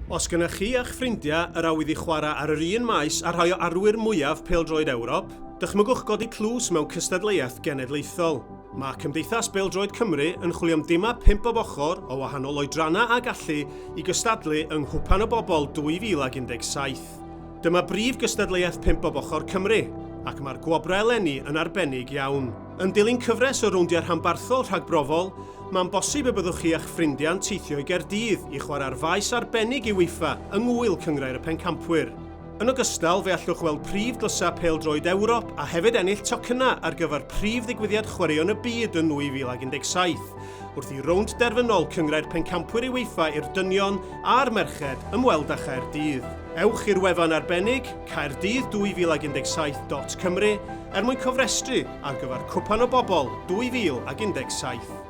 Os gennych chi a'ch ffrindiau yr awydd i chwarae ar yr un maes â rhai o arwyr mwyaf pêl-droed Ewrop, dychmygwch godi tlws mewn cystadleuaeth genedlaethol. Mae Cymdeithas Bêl-droed Cymru yn chwilio am dimau pump bob ochr o wahanol oedrannau a gallu i gystadlu yng Nghwpan y Bobl 2017. Dyma brif gystadleuaeth pump bob ochr Cymru, ac mae'r gwobrau eleni yn arbennig iawn. Yn dilyn cyfres o rowndiau rhanbarthol rhagbrofol, Mae'n bosib y byddwch chi a'ch ffrindiau'n teithio i Gaerdydd i chwarae ar faes arbennig i UEFA yng Ngŵyl Cynghrair y Pencampwyr. Yn ogystal, fe allwch weld prif dlysau pêl-droed Ewrop a hefyd ennill tocynnau ar gyfer prif ddigwyddiad chwaraeon y byd yn 2017, wrth i rownd derfynol Cynghrair Pencampwyr UEFA i'r dynion a'r merched ymweld â Chaerdydd. Ewch i'r wefan arbennig, caerdydd2017.cymru, er mwyn cofrestru ar gyfer Cwpan y Bobl 2017.